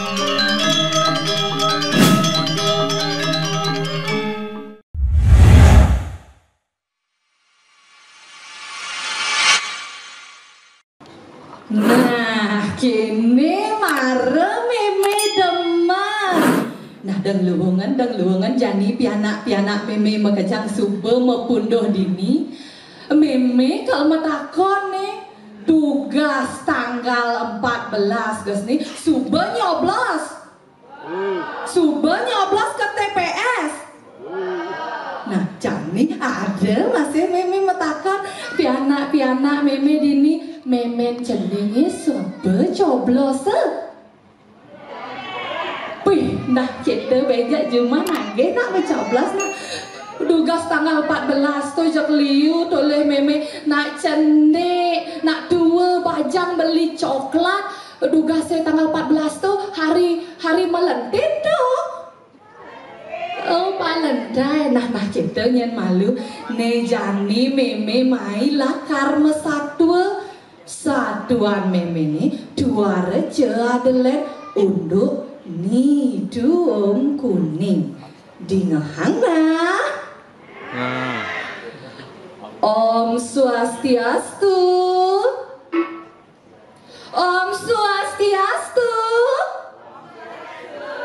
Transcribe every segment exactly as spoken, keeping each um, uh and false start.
Nah, kéné mara mémé demen. Nah, dang luungan, dang luungan jani pianak-pianak mémé makejang suba mapunduh dini. Mémé kal matakon né, dugas tanggal empat belas Agustus né, suba nyoblos. Suba nyoblos ke T P S. Nah, jani ada masih mémé matakon, pianak-pianak mémé dini, mémén cening suba coblos, eh? Pih, nah kita béja jumah nagih nak bacoblos, nah. Dugas tanggal empat belas to jak liu tolih mémé nak cenik, nak tua bajang beli coklat. Dugasé tanggal empat belas to hari, hari Malentin to. Oh, Valentine. Nah, nah, kita nyén malu. Né jani mémé mai lakar masatua. Satuan mémé né Dwareja Adelén, unduk Ni Duung Kuning. Dingehang nah. Nah. Om Swastiastu. Om Swastiastu.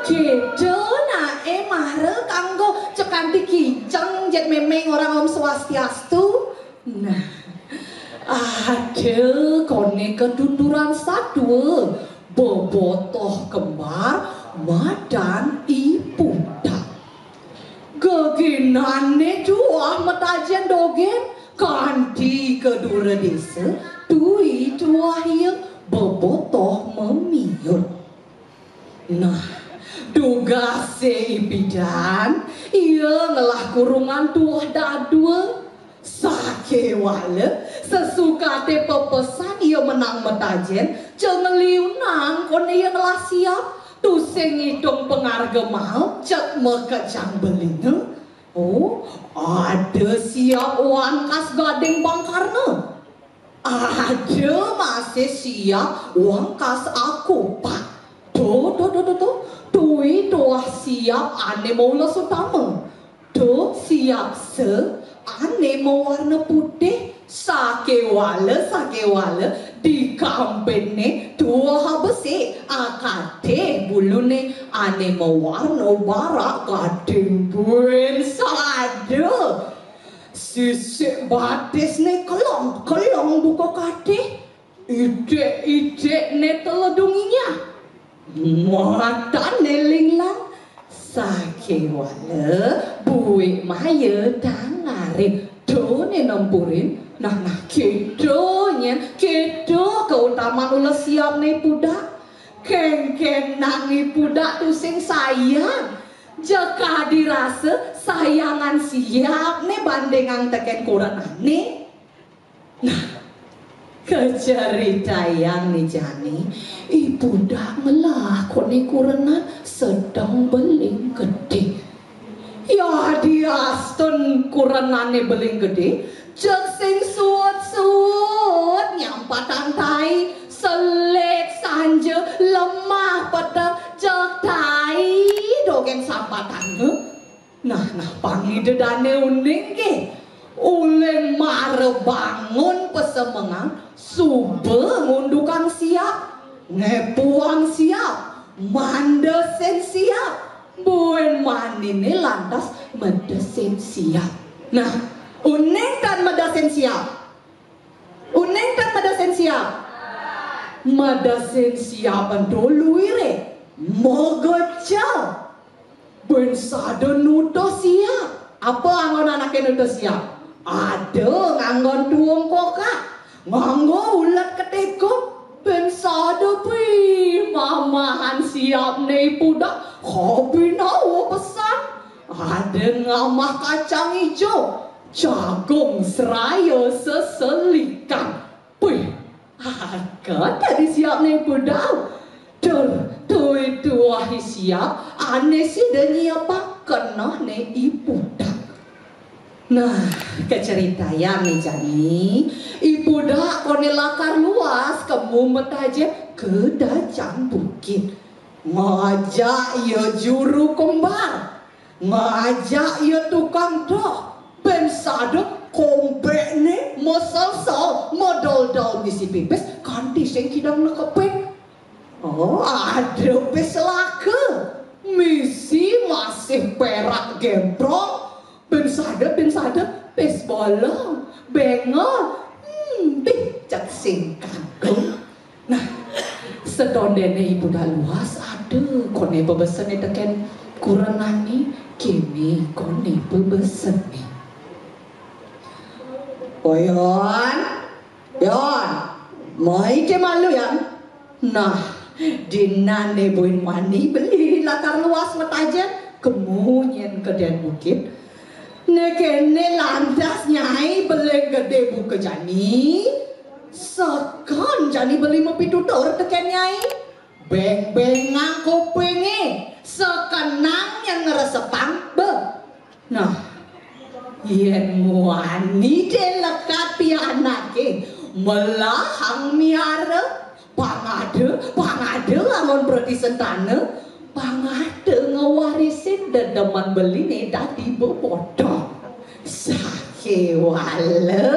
Kéto naé mara kanggo cekanti kijang jét mémé ngorang Om Swastiastu. Nah, ada koné katuturan satua, bebotoh kembar, madan I Pudak. Geginané tuah matajén dogén, kanti ka dura désa, tui tuah ia bebotoh mamiut. Nah, dugasé ipidan, ia ngelah kurungan tuah dadua. Sakéwala, sesukaté pepesan ia menang matajén, ja ngeliunang koné ia ngelah siap, tusing ngitung pangarga mael, jeg makejang belinga. Oh, ada siap wangkas gading bangkarna. Ada masih siap wangkas akopak. To, to, to, to, to. Tui tuah siap ané maules utama. To siap sa ané mawarna putih. Sakéwala, sakéwala, di kampinné tuah abesik, akatih buluné ané mawarna barak gading buin sada. Sisik batisné kelong-kelong buka katih, itik-itikné teledung inyah. Matané linglang, sakéwala buik maya tangarin, dané nempurin. Nah, nah, kéto nyén, kéto kautaman ules siapné I Pudak. Kéngkén nang I Pudak tusing sayang. Ja kadi rasa sayangan siapné bandingang tekén kurenané. Nah, kacaritayang né jani, I Pudak ngelah koné kurenan sedeng beling gedé. Yadiastun kurenané beling gedé, jeg sing suud-suud nyampatang tai, selit sanja, lemah peteng, jeg tai dogén sampatanga. Nah, nah, pangida dané uning ké. Uling mara bangun pasemengan, suba ngundukang siap, ngepuang siap, mandesin siap, buin maniné lantas medesin siap. Nah, uning tan medesin siap. Uning tan medesin siap. Medesin siap ento luiré, megecel. Buin sada nutuh siap. Apa anggon anaké nutuh siap? Ada nganggon tuung kokak, nganggo ulet ketikuk. Buin sada pih mamahan siapné I Pudak, kabinawa pesan. Ada ngamah kacang ijo, jagung seraya seselikan. Puih, aget dadi siapné I Pudak. Tur, tui tuah i siap, ané sida nyiapang kenehné I Pudak. Nah, kacaritayang né jani, I Pudak koné lakar luas kemu matajén ka dajang bukit. Ngajak ia juru kembar, ngajak ia tukang doh, bén sada kompekné meselsel medoldol misi pipis kanti sing kidang nekepin. Oh, ada pis selaka. Misi masih perak gemprong. Bén sada, bén sada, pis bolong, béngol. Hmm, bih, cek sing kagum. Nah, setondéné ibu dak luas, ada koné bebesené tekén kurenané, kéné koné bebesené. Oyon, Yon, mai ké malu, Yon. Nah, dinané buin mani beli lakar luas metajén, kemu nyén kedén bukit. Né kéné lantas Nyai beli gedé buka jani. Sekén jani beli mapitutur tekén Nyai. Béng-béngang kupingé, sekenang nyén ngresepang, beh. Nah, yén muani dé lekat pianaké, melahang miara, pang ada, pang ada lamun preti sentana, pang ada ngewarisin dedemen beliné dadi bebodo. Sakéwala,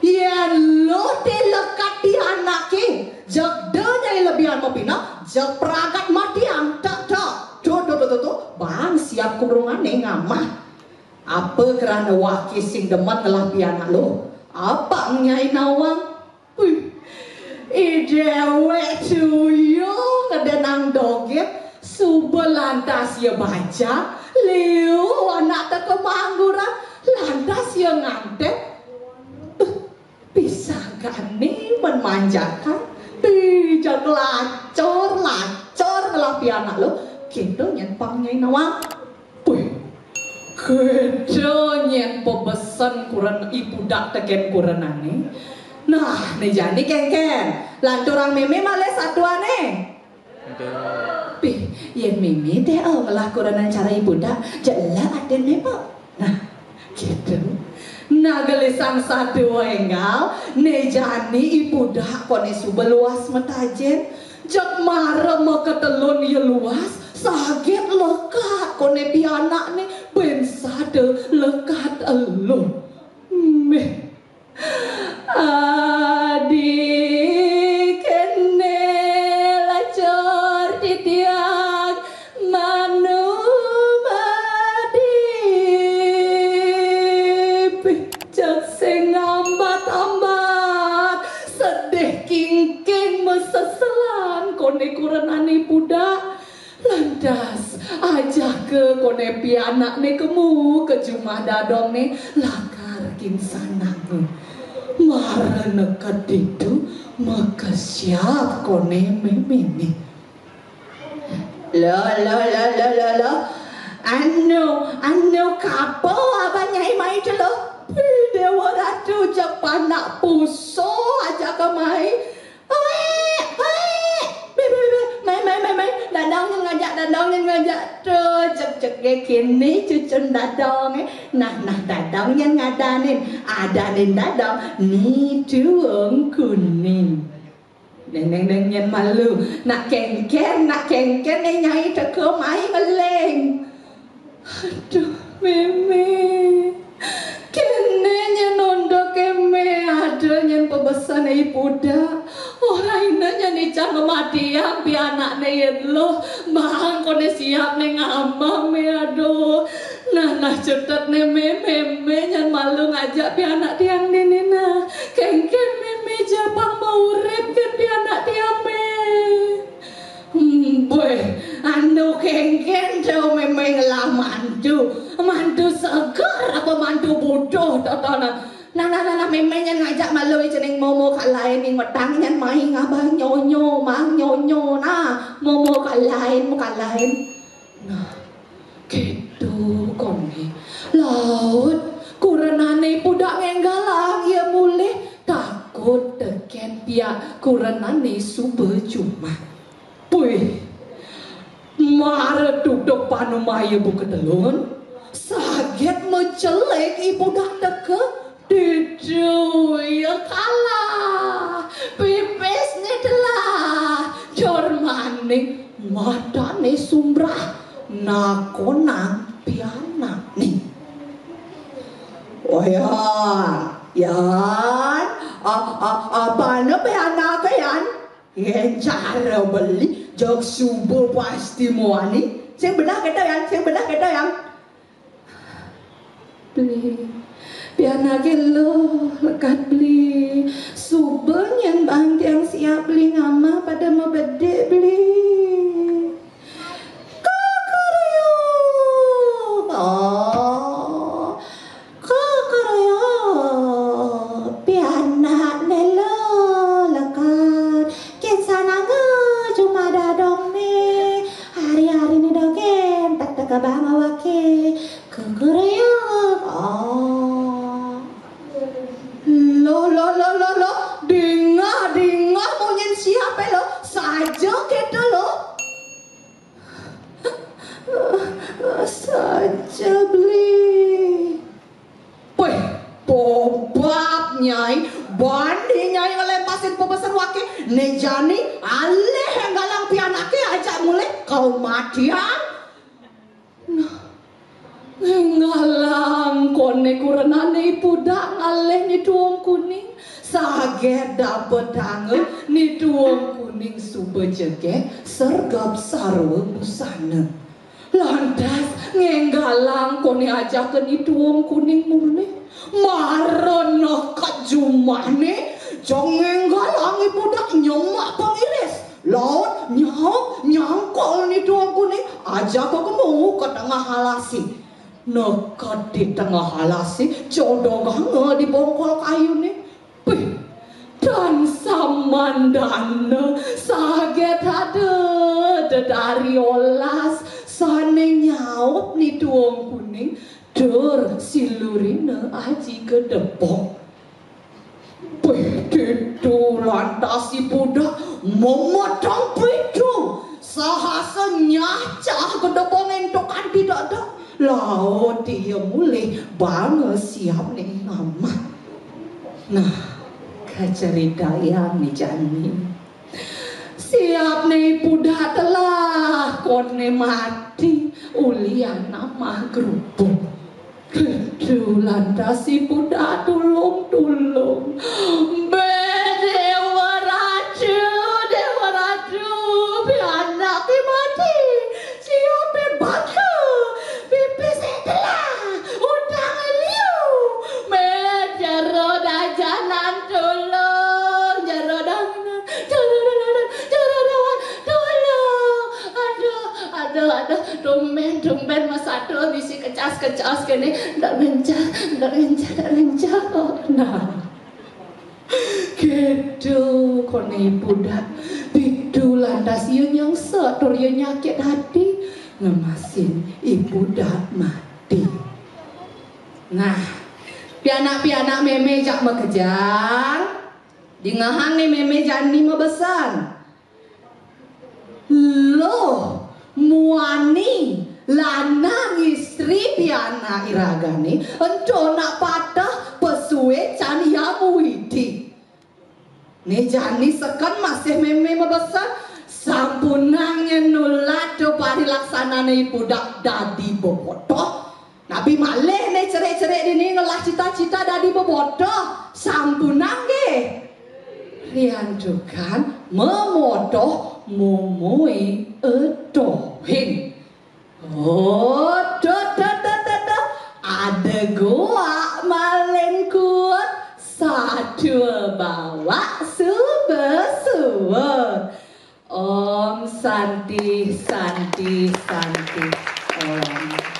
yén luh dé lekat pianaké, jeg da Nyai lebihan mapineh, jeg pragat matiang, tak, tak. Tuh, tuh, tuh, tuh, tuh, bang siap kurungané ngamah. Apa krana waké sing demen ngelah pianak luh? Apa Nyai nawang? Wih, i déwék tuyul ngedénang dogét, suba lantas ia bajang, liu anak teka maangguran, lantas ia ngantén. Beh, pisagané men manjakan, bijak lacor, lacor ngelah pianak luh, kéto nyén pang Nyai nawang. Puih, kéto nyén pabesen kuren i Pudak tekén kurenané. Nah, né jani kénkén, lanturang mémé malih satuané. Pih, yén mémé té, oh, ngelah kurenan cara i Pudak, jelas adin mémé. Nah, kéto. Nah, gelisang satua énggal, né jani i Pudak koné suba luas metajén. Jeg mara makatelun ia luas, saget lekat koné pianakné, bén sada lekat eluh. Méh. Adi, kéné lacor titiang manumadi. Pih, jeg sing ngambat-ambat, sedih kingking maseselan koné kurenané Pudak. Lantas, ajaka koné pianakné kemu ka jumah dadongné lakar kinsananga. Mara neked ditu, makesiab koné méméné. Lo, lo, lo, lo, lo, lo. Anu, anu, kapa Abah Nyai mai to lo? Pih, Déwa Ratu, jeg panak puso ajaka mai. Oék, oék. Bé, bé, bé. Mai, mai, mai, mai. Dadong nyén ngajak, dadong nyén ngajak. Tuh, jeg, jeg, eh, kéné cucun dadong, eh. Nah, nah, dadong nyén ngadanin. Adanin dadong, Ni Tuung Kuning. Néng, néng, néng, nyén malu. Nak kénkén, nak kénkén, né Nyai teka mai ngeling. Aduh, mémé. Kéné nyén ondoké mé, ada nyén pabesen i Pudak. Orahina nyén icang ngamatiang pianakné yén luh. Bang koné siap né ngamah mé, aduh. Nah, nah, cutet né mé, mémé nyén malu ngajak pianak tiang né, né, nah. Kénkén mémé ja pang mauripkén pianak tiang mé. Hmm, boy, anu kénkén to mémé ngelah mantu. Mantu seger apa mantu buduh totonan. Nah, nah, nah, nah, mémé nyén ngajak malu i cening momo kalain ning metang nyén mai ngabah nyonyo, mang nyonyo. Nah, momo kalain, mo kalain. Nah, kéto koné. Laut, kurenané Pudak ngénggalang ia mulih, takut tekén piak kurenané suba jumah. Puih, mara duduk panumaya buka telun, saget macelik i Pudak teka, ditu ia kalah, pipisné telah, cor maning. Matané sumrah nakonang pianakné. "Wayan, Yan, a, a, apana pianaké, Yan? Yén cara beli, jeg suba pasti muani. Sing beneh kéto, Yan, sing beneh kéto, Yan." "Beli, pianaké luh lekad, Beli. Suba nyén baang tiang siap, Beli, ngamah pada mabedik, Beli." "Kukuruyuk. Oh, kukuruyuk. Pianakné luh lekad. Kén sananga jumah dadongné. Ari-ariné dogén teka-teka baang awaké. Kukuruyuk. Oh." "Loh, loh, loh, loh, loh. Dingeh, dingeh munyin siapé, loh. Saja kéto, loh." "Saja, Beli." "Wéh, pobab, Nyai. Bani Nyai ngelémpasin pabesen waké. Né jani alih énggalang pianaké ajak mulih kamatian." Nah, énggalang koné kurenané I Pudak ngalih Ni Tuung Kuning. Saget dapetanga Ni Tuung Kuning suba jegég sregep sarwa busana. Lantas ngénggalang koné ajaka Ni Tuung Kuning mulih. Mara neked jumahné, jeg ngénggalang I Pudak nyemak pangiris. Laut nyaup nyangkul Ni Tuung Kuning, ajaka kemu ka tengah alasi. Neked di tengah alasi, codoganga di bongkol kayuné. Pih, tan samandana saget ada dedari olas sané nyaup Ni Tuung Kuning tur silurina aji ka depok. Pih, ditu lantas I Pudak memeteng pitu, sahasa nyacah ka depok éntuk kanti dada. Laut ia mulih baanga siapné ngamah. Nah, kacaritayang né jani. Siapné I Pudak telah koné mati ulian amah grubug. Aduh, lantas I Pudak tulung-tulung. Bé Déwa Ratu, Déwa Ratu, pianaké mati. Siapé baka, pipisé telah, utangé liu. Mé jero dajanan tulung, jero danginan, jero danginan, jero danginan, tulung. Aduh, aduh, aduh, tumbén, tumbén masatua bisi kecas-kecas kéné. Ndak lencah, ndak lencah, ndak lencah. Oh, nah. Kéto koné I Pudak. Ditu lantas ia nyengsek tur ia nyakit ati ngemasin I Pudak mati. Nah, pianak-pianak mémé jak makejang, dingehang né mémé jani mabesen. Luh, muani, lanang istri pianak iragané, ento nak pateh pasuécan Hyang Widi. Né jani seken masih mémé mabesen, sampunang nyén nulad to parilaksanané I Pudak dadi bebotoh. Napi malih né cerik-cerik dini ngelah cita-cita dadi bebotoh, sampunang nggih. Riantukan mamotoh momoy etohin. Oh, tuh, tuh, tuh, tuh, tuh. Ada guak maling kuat, satua bawak suba-suba. Om Santi, Santi, Santi. Om.